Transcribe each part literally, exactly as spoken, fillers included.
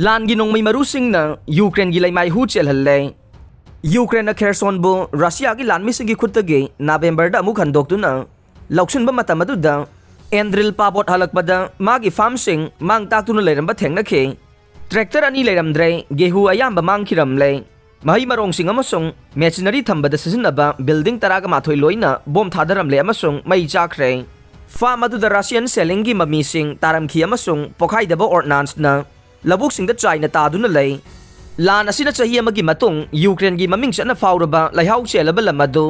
ꯂꯥꯟꯒꯤ ꯅꯣꯡꯃꯩ ꯃꯔꯨꯁꯤꯡꯅ ꯌꯨꯀ꯭ꯔꯦꯟꯒꯤ ꯂꯩꯃꯥꯏ ꯍꯨ ꯆꯦꯜꯍꯜꯂꯦ꯫ ꯌꯨꯀ꯭ꯔꯦꯟꯅ ꯈꯦꯔꯁꯣꯟꯕꯨ ꯔꯁꯤꯌꯥꯒꯤ ꯂꯥꯟꯃꯤꯁꯤꯡꯒꯤ ꯈꯨꯠꯇꯒꯤ ꯅꯕꯦꯝꯕꯔꯗ ꯑꯃꯨꯛ ꯍꯟꯗꯣꯛꯇꯨꯅ ꯂꯧꯁꯤꯟꯕ ꯃꯇꯝ ꯑꯗꯨꯗ ꯑꯦꯟꯗ꯭ꯔꯤꯜ ꯄꯥꯕꯣꯠ ꯍꯜꯂꯛꯄꯗ ꯃꯥꯒꯤ ꯐꯥꯔꯝꯁꯤꯡ ꯃꯥꯡ ꯇꯥꯛꯇꯨꯅ ꯂꯩꯔꯝꯕ ꯊꯦꯡꯅꯈꯤ꯫ ꯇ꯭ꯔꯦꯛꯇꯔ ꯑꯅꯤ ꯂꯩꯔꯝꯗ꯭ꯔꯦ, ꯒꯦꯍꯨ ꯑꯌꯥꯝꯕ ꯃꯥꯡꯈꯤꯔꯝꯂꯦ꯫ ꯃꯍꯩ ꯃꯔꯣꯡꯁꯤꯡ ꯑꯃꯁꯨꯡ ꯃꯦꯆꯤꯅꯔꯤ ꯊꯝꯕꯗ ꯁꯤꯖꯤꯟꯅꯕ ꯕꯤꯜꯗꯤꯡ ꯇꯔꯥꯒ ꯃꯥꯊꯣꯏ ꯂꯣꯏꯅ ꯕꯣꯝ ꯊꯥꯗꯔꯝꯂꯦ ꯑꯃꯁꯨꯡ ꯃꯩ ꯆꯥꯛꯈ꯭ꯔꯦ꯫ ꯐꯥꯔꯝ ꯑꯗꯨꯗ ꯔꯁꯤꯌꯟ ꯁꯦꯂꯤꯡꯒꯤ ꯃꯃꯤꯁꯤꯡ ꯇꯥꯔꯝꯈꯤ ꯑꯃꯁꯨꯡ ꯄꯣꯈꯥꯏꯗꯕ ꯑꯣꯔꯗꯅꯥꯟꯁꯅ ꯂꯧꯕꯨꯛꯁꯤꯡꯗ ꯆꯥꯏꯅ ꯇꯥꯗꯨꯅ ꯂꯩ꯫ ꯂꯥꯟ ꯑꯁꯤꯅ ꯆꯍꯤ ꯑꯃꯒꯤ ꯃꯇꯨꯡ ꯌꯨꯀ꯭ꯔꯦꯟꯒꯤ ꯃꯃꯤꯡ ꯆꯠꯅ ꯐꯥꯎꯔꯕ ꯂꯩꯍꯥꯎ ꯆꯦꯜꯂꯕ ꯂꯝ ꯑꯗꯨ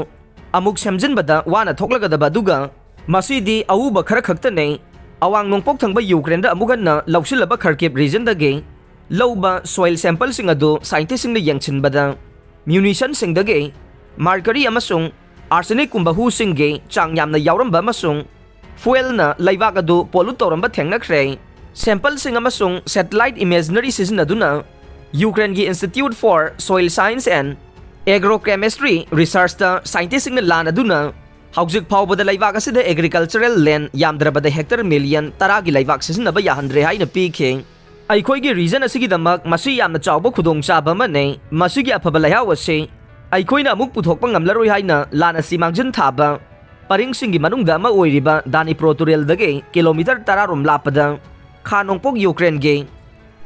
ꯑꯃꯨꯛ ꯁꯦꯝꯖꯤꯟꯕꯗ ꯋꯥꯅ ꯊꯣꯛꯂꯒꯗꯕ ꯑꯗꯨꯒ ꯃꯁꯤꯗꯤ ꯑꯎꯕ ꯈꯔ ꯈꯛꯇꯅꯤ꯫ ꯑꯋꯥꯡ ꯅꯣꯡꯄꯣꯛ ꯊꯪꯕ ꯌꯨꯀ꯭ꯔꯦꯟꯗ ꯑꯃꯨꯛ ꯍꯟꯅ ꯂꯧꯁꯤꯜꯂꯕ ꯈꯔꯀꯤꯞ ꯔꯤꯖꯟꯗꯒꯤ ꯂꯧꯕ ꯁꯣꯏꯜ ꯁꯦꯝꯄꯜꯁꯤꯡ ꯑꯗꯨ ꯁꯥꯏꯟꯇꯤꯁꯁꯤꯡꯅ ꯌꯦꯡꯁꯤꯟꯕꯗ ꯃ꯭ꯌꯨꯅꯤꯁꯟꯁꯤꯡꯗꯒꯤ ꯃꯥꯔꯀꯔꯤ ꯑꯃꯁꯨꯡ ꯑꯥꯔꯁꯦꯅꯤꯛꯀꯨꯝꯕ ꯍꯨꯁꯤꯡꯒꯤ ꯆꯥꯡ ꯌꯥꯝꯅ ꯌꯥꯎꯔꯝꯕ ꯑꯃꯁꯨꯡ ꯐꯨꯌꯦꯜꯅ ꯂꯩꯕꯥꯛ ꯑꯗꯨ ꯄꯣꯂꯨꯠ ꯇꯧꯔꯝꯕ ꯊꯦꯡꯅꯈ꯭ꯔꯦ꯫ ꯁꯦꯝꯄꯜꯁꯤꯡ ꯑꯃꯁꯨꯡ ꯁꯦꯇꯦꯂꯥꯏꯠ ꯏꯃꯦꯖꯅꯔꯤ ꯁꯤꯖꯤꯟꯅꯗꯨꯅ ꯌꯨꯀ꯭ꯔꯦꯟꯒꯤ Institute for Soil Science and Agrochemistry Researchꯇ ꯁꯥꯏꯟꯇꯤꯁꯁꯤꯡꯅ ꯂꯥꯟ ꯑꯗꯨꯅ ꯍꯧꯖꯤꯛ ꯐꯥꯎꯕꯗ ꯂꯩꯕꯥꯛ ꯑꯁꯤꯗ ꯑꯦꯒ꯭ꯔꯤꯀꯜꯆꯔꯦꯜ ꯂꯦꯟ ꯌꯥꯝꯗ꯭ꯔꯕꯗ ꯍꯦꯛꯇꯔ ꯃꯤꯂꯤꯌꯟ ꯇꯔꯥꯒꯤ ꯂꯩꯕꯥꯛ ꯁꯤꯖꯤꯟꯅꯕ ꯌꯥꯍꯟꯗ꯭ꯔꯦ ꯍꯥꯏꯅ ꯄꯤꯈꯤ꯫ ꯑꯩꯈꯣꯏꯒꯤ ꯔꯤꯖꯟ ꯑꯁꯤꯒꯤꯗꯃꯛ ꯃꯁꯤ ꯌꯥꯝꯅ ꯆꯥꯎꯕ ꯈꯨꯗꯣꯡꯆꯥꯕ ꯑꯃꯅꯤ꯫ ꯃꯁꯤꯒꯤ ꯑꯐꯕ ꯂꯩꯍꯥꯎ ꯑꯁꯤ ꯑꯩꯈꯣꯏꯅ ꯑꯃꯨꯛ ꯄꯨꯊꯣꯛꯄ ꯉꯝꯂꯔꯣꯏ ꯍꯥꯏꯅ ꯂꯥꯟ ꯑꯁꯤ ꯃꯥꯡꯖꯤꯟ ꯊꯥꯕ ꯄꯔꯤꯡꯁꯤꯡꯒꯤ ꯃꯅꯨꯡꯗ ꯑꯃ ꯑꯣꯏꯔꯤꯕ ꯗꯥꯅꯤꯄ꯭ꯔꯣ ꯇꯨꯔꯦꯜꯗꯒꯤ ꯀꯤꯂꯣꯃꯤꯇꯔ ꯇꯔꯥ ꯔꯣꯝ ꯂꯥꯞꯄꯗ ꯈꯥ ꯅꯣꯡꯄꯣꯛ ꯌꯨꯀ꯭ꯔꯦꯟꯒꯤ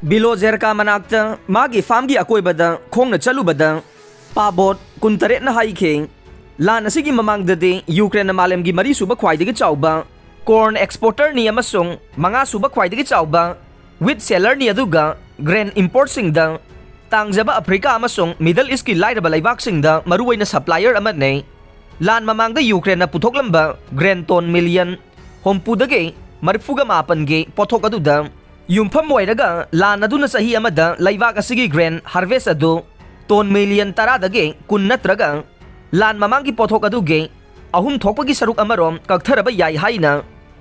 ꯕꯤꯂꯣꯖꯦꯔꯀꯥ ꯃꯅꯥꯛꯇ ꯃꯥꯒꯤ ꯐꯥꯔꯝꯒꯤ ꯑꯀꯣꯏꯕꯗ ꯈꯣꯡꯅ ꯆꯠꯂꯨꯕꯗ ꯄꯥꯕꯣꯠ ꯀꯨꯟꯇꯔꯦꯠꯅ ꯍꯥꯏꯈꯤ꯫ ꯂꯥꯟ ꯑꯁꯤꯒꯤ ꯃꯃꯥꯡꯗꯗꯤ ꯌꯨꯀ꯭ꯔꯦꯟꯅ ꯃꯥꯂꯦꯝꯒꯤ ꯃꯔꯤꯁꯨꯕ ꯈ꯭ꯋꯥꯏꯗꯒꯤ ꯆꯥꯎꯕ ꯀꯣꯔꯟ ꯑꯦꯛꯁꯄꯣꯔꯇꯔꯅꯤ ꯑꯃꯁꯨꯡ ꯃꯉꯥꯁꯨꯕ ꯈ꯭ꯋꯥꯏꯗꯒꯤ ꯆꯥꯎꯕ ꯋꯤꯠ ꯁꯦꯂꯔꯅꯤ, ꯑꯗꯨꯒ ꯒ꯭ꯔꯦꯟ ꯏꯝꯄꯣꯔꯠꯁꯤꯡꯗ ꯇꯥꯡꯖꯕ ꯑꯐ꯭ꯔꯤꯀꯥ ꯑꯃꯁꯨꯡ ꯃꯤꯗꯜ ꯏꯁꯀꯤ ꯂꯥꯏꯔꯕ ꯂꯩꯕꯥꯛꯁꯤꯡꯗ ꯃꯔꯨꯑꯣꯏꯅ ꯁꯄ꯭ꯂꯥꯏꯌꯔ ꯑꯃꯅꯤ꯫ ꯂꯥꯟ ꯃꯃꯥꯡꯗ ꯌꯨꯀ꯭ꯔꯦꯟꯅ ꯄꯨꯊꯣꯛꯂꯝꯕ ꯒ꯭ꯔꯦꯟ ꯇꯣꯟ ꯃꯤꯂꯤꯌꯟ ꯍꯨꯝꯐꯨꯗꯒꯤ ꯃꯔꯤꯐꯨꯒ ꯃꯥꯄꯟꯒꯤ ꯄꯣꯠꯊꯣꯛ ꯑꯗꯨꯗ ꯌꯨꯝꯐꯝ ꯑꯣꯏꯔꯒ ꯂꯥꯟ ꯑꯗꯨꯅ ꯆꯍꯤ ꯑꯃꯗ ꯂꯩꯕꯥꯛ ꯑꯁꯤꯒꯤ ꯒ꯭ꯔꯦꯟ ꯍꯥꯔꯚꯦꯁ ꯑꯗꯨ ꯇꯣꯟ ꯃꯤꯂꯤꯌꯟ ꯇꯔꯥꯗꯒꯤ ꯀꯨꯟ ꯅꯠꯇ꯭ꯔꯒ ꯂꯥꯟ ꯃꯃꯥꯡꯒꯤ ꯄꯣꯠꯊꯣꯛ ꯑꯗꯨꯒꯤ ꯑꯍꯨꯝ ꯊꯣꯛꯄꯒꯤ ꯁꯔꯨꯛ ꯑꯃꯔꯣꯝ ꯀꯛꯊꯔꯕ ꯌꯥꯏ ꯍꯥꯏꯅ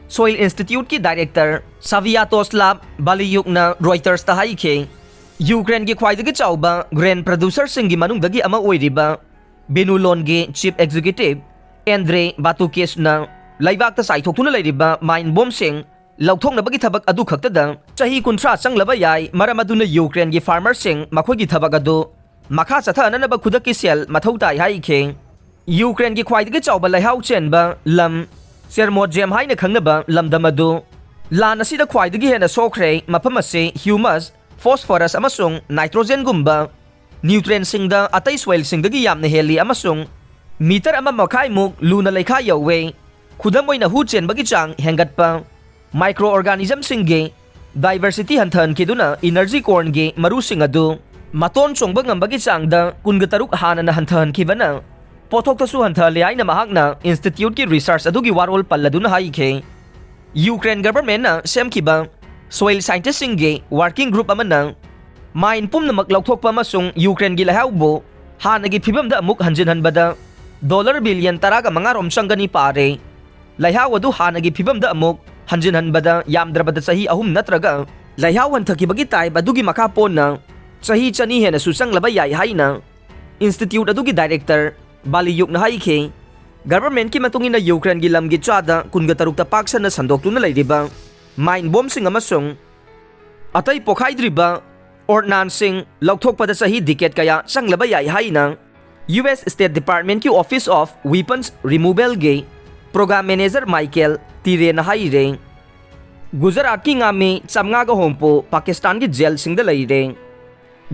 ꯁꯣꯏꯜ ꯏꯟꯁꯇꯤꯇ꯭ꯌꯨꯠꯀꯤ ꯗꯥꯏꯔꯦꯛꯇꯔ ꯁꯥꯚꯤꯌꯥꯇꯣꯁꯂꯥꯚ ꯕꯥꯂꯤꯌꯨꯛꯅ ꯔꯣꯏꯇꯔꯁꯇ ꯍꯥꯏꯈꯤ꯫ ꯌꯨꯀ꯭ꯔꯦꯟꯒꯤ ꯈ꯭ꯋꯥꯏꯗꯒꯤ ꯆꯥꯎꯕ ꯒ꯭ꯔꯦꯟ ꯄ꯭ꯔꯗ꯭ꯌꯨꯁꯔꯁꯤꯡꯒꯤ ꯃꯅꯨꯡꯗꯒꯤ ꯑꯃ ꯑꯣꯏꯔꯤꯕ ꯕꯤꯅꯨꯂꯣꯟꯒꯤ ꯆꯤꯐ ꯑꯦꯛꯖꯤꯀ꯭ꯌꯨꯇꯤꯚ ꯑꯦꯟꯗ꯭ꯔꯦ ꯕꯥꯇꯨꯀꯦꯁꯅ ꯂꯩꯕꯥꯛꯇ ꯆꯥꯏꯊꯣꯛꯇꯨꯅ ꯂꯩꯔꯤꯕ ꯃꯥꯏꯟ ꯕꯣꯝꯁꯤꯡ ꯂꯧꯊꯣꯛꯅꯕꯒꯤ ꯊꯕꯛ ꯑꯗꯨ ꯈꯛꯇꯗ ꯆꯍꯤ ꯀꯨꯟꯊ꯭ꯔꯥ ꯆꯪꯂꯕ ꯌꯥꯏ, ꯃꯔꯝ ꯑꯗꯨꯅ ꯌꯨꯀ꯭ꯔꯦꯟꯒꯤ farmerꯁꯤꯡ ꯃꯈꯣꯏꯒꯤ ꯊꯕꯛ ꯑꯗꯨ ꯃꯈꯥ ꯆꯠꯊꯍꯟꯅꯕ ꯈꯨꯗꯛꯀꯤ ꯁꯦꯜ ꯃꯊꯧ ꯇꯥꯏ ꯍꯥꯏꯈꯤ꯫ ꯌꯨꯀ꯭ꯔꯦꯟꯒꯤ ꯈ꯭ꯋꯥꯏꯗꯒꯤ ꯆꯥꯎꯕ ꯂꯩꯍꯥꯎ ꯆꯦꯟꯕ ꯂꯝ ꯆꯦꯔꯃꯣꯖꯦꯝ ꯍꯥꯏꯅ ꯈꯪꯅꯕ ꯂꯝꯗꯝ ꯑꯗꯨ ꯂꯥꯟ ꯑꯁꯤꯗ ꯈ꯭ꯋꯥꯏꯗꯒꯤ ꯍꯦꯟꯅ ꯁꯣꯛꯈ꯭ꯔꯦ꯫ ꯃꯐꯝ ꯑꯁꯤ humus, phosphorus ꯑꯃꯁꯨꯡ nitrogenꯒꯨꯝꯕ nutrientꯁꯤꯡꯗ ꯑꯇꯩ soilꯁꯤꯡꯗꯒꯤ ꯌꯥꯝꯅ ꯍꯦꯜꯂꯤ ꯑꯃꯁꯨꯡ ꯃꯤꯇꯔ ꯑꯃ ꯃꯈꯥꯏꯃꯨꯛ ꯂꯨꯅ ꯂꯩꯈꯥ ꯌꯧꯋꯦ꯫ ꯈꯨꯗꯝ ꯑꯣꯏꯅ, ꯍꯨ ꯆꯦꯟꯕꯒꯤ ꯆꯥꯡ ꯍꯦꯟꯒꯠꯄ, microorganismꯁꯤꯡꯒꯤ diversity ꯍꯟꯊꯍꯟꯈꯤꯗꯨꯅ energy cornꯒꯤ ꯃꯔꯨꯁꯤꯡ ꯑꯗꯨ ꯃꯇꯣꯟ ꯆꯣꯡꯕ ꯉꯝꯕꯒꯤ ꯆꯥꯡꯗ ꯀꯨꯟꯒ ꯇꯔꯨꯛ ꯍꯥꯟꯅꯅ ꯍꯟꯊꯍꯟꯈꯤꯕꯅ ꯄꯣꯠꯊꯣꯛꯇꯁꯨ ꯍꯟꯊꯍꯜꯂꯦ ꯍꯥꯏꯅ ꯃꯍꯥꯛꯅ instituteꯀꯤ research ꯑꯗꯨꯒꯤ ꯋꯥꯔꯣꯜ ꯄꯜꯂꯗꯨꯅ ꯍꯥꯏꯈꯤ꯫ ꯌꯨꯀ꯭ꯔꯦꯟ governmentꯅ ꯁꯦꯝꯈꯤꯕ soil scientistꯁꯤꯡꯒꯤ working group ꯑꯃꯅ mine ꯄꯨꯝꯅꯃꯛ ꯂꯧꯊꯣꯛꯄ ꯑꯃꯁꯨꯡ ꯌꯨꯀ꯭ꯔꯦꯟꯒꯤ ꯂꯩꯍꯥꯎꯕꯨ ꯍꯥꯟꯅꯒꯤ ꯐꯤꯕꯝꯗ ꯑꯃꯨꯛ ꯍꯟꯖꯤꯟꯍꯟꯕꯗ dollar billion ꯇꯔꯥꯒ ꯃꯉꯥ ꯔꯣꯝ ꯆꯪꯒꯅꯤ ꯄꯥꯔꯦ꯫ ꯂꯩꯍꯥꯎ ꯑꯗꯨ ꯍꯥꯟꯅꯒꯤ ꯐꯤꯕꯝꯗ ꯑꯃꯨꯛ ꯍꯟꯖꯤꯟꯍꯟꯕꯗ ꯌꯥꯝꯗ꯭ꯔꯕꯗ ꯆꯍꯤ ꯑꯍꯨꯝ ꯅꯠꯇ꯭ꯔꯒ ꯂꯩꯍꯥꯎ ꯍꯟꯊꯈꯤꯕꯒꯤ type ꯑꯗꯨꯒꯤ ꯃꯈꯥ ꯄꯣꯟꯅ ꯆꯍꯤ ꯆꯅꯤ ꯍꯦꯟꯅꯁꯨ ꯆꯪꯂꯕ ꯌꯥꯏ ꯍꯥꯏꯅ institute ꯑꯗꯨꯒꯤ director ꯕꯥꯂꯤꯌꯨꯛꯅ ꯍꯥꯏꯈꯤ꯫ Governmentꯀꯤ ꯃꯇꯨꯡ ꯏꯟꯅ ꯌꯨꯀ꯭ꯔꯦꯟꯒꯤ ꯂꯝꯒꯤ ꯆꯥꯗ ꯀꯨꯟꯒ ꯇꯔꯨꯛꯇ ꯄꯥꯛ ꯁꯟꯅ ꯁꯟꯗꯣꯛꯇꯨꯅ ꯂꯩꯔꯤꯕ mine bombꯁꯤꯡ ꯑꯃꯁꯨꯡ ꯑꯇꯩ ꯄꯣꯈꯥꯏꯗ꯭ꯔꯤꯕ ordnanceꯁꯤꯡ ꯂꯧꯊꯣꯛꯄꯗ ꯆꯍꯤ decade ꯀꯌꯥ ꯆꯪꯂꯕ ꯌꯥꯏ ꯍꯥꯏꯅ US State Departmentꯀꯤ Office of Weapons Removalꯒꯤ program manager Michael Tirreꯟꯅ ꯍꯥꯏꯔꯦ꯫ ꯒꯨꯖꯔꯥꯠꯀꯤ ꯉꯥꯃꯤ ꯆꯥꯝꯃꯉꯥꯒ ꯍꯨꯝꯐꯨ ꯄꯥꯀꯤꯁꯇꯥꯟꯒꯤ ꯖꯦꯜꯁꯤꯡꯗ ꯂꯩꯔꯦ꯫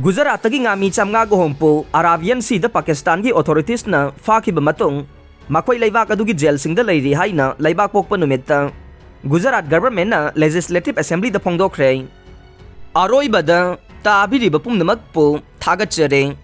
ꯒꯨꯖꯔꯥꯠꯇꯒꯤ ꯉꯥꯃꯤ ꯆꯥꯝꯃꯉꯥꯒ ꯍꯨꯝꯐꯨ Arabian Seaꯗ ꯄꯥꯀꯤꯁꯇꯥꯟꯒꯤ authoritiesꯅ ꯐꯥꯈꯤꯕ ꯃꯇꯨꯡ ꯃꯈꯣꯏ ꯂꯩꯕꯥꯛ ꯑꯗꯨꯒꯤ ꯖꯦꯜꯁꯤꯡꯗ ꯂꯩꯔꯤ ꯍꯥꯏꯅ ꯂꯩꯕꯥꯛ ꯄꯣꯛꯄ ꯅꯨꯃꯤꯠꯇ ꯒꯨꯖꯔꯥꯠ governmentꯅ Legislative Assemblyꯗ ꯐꯣꯡꯗꯣꯛꯈ꯭ꯔꯦ꯫ ꯑꯔꯣꯏꯕꯗ ꯇꯥꯕꯤꯔꯤꯕ ꯄꯨꯝꯅꯃꯛꯄꯨ ꯊꯥꯒꯠꯆꯔꯤ꯫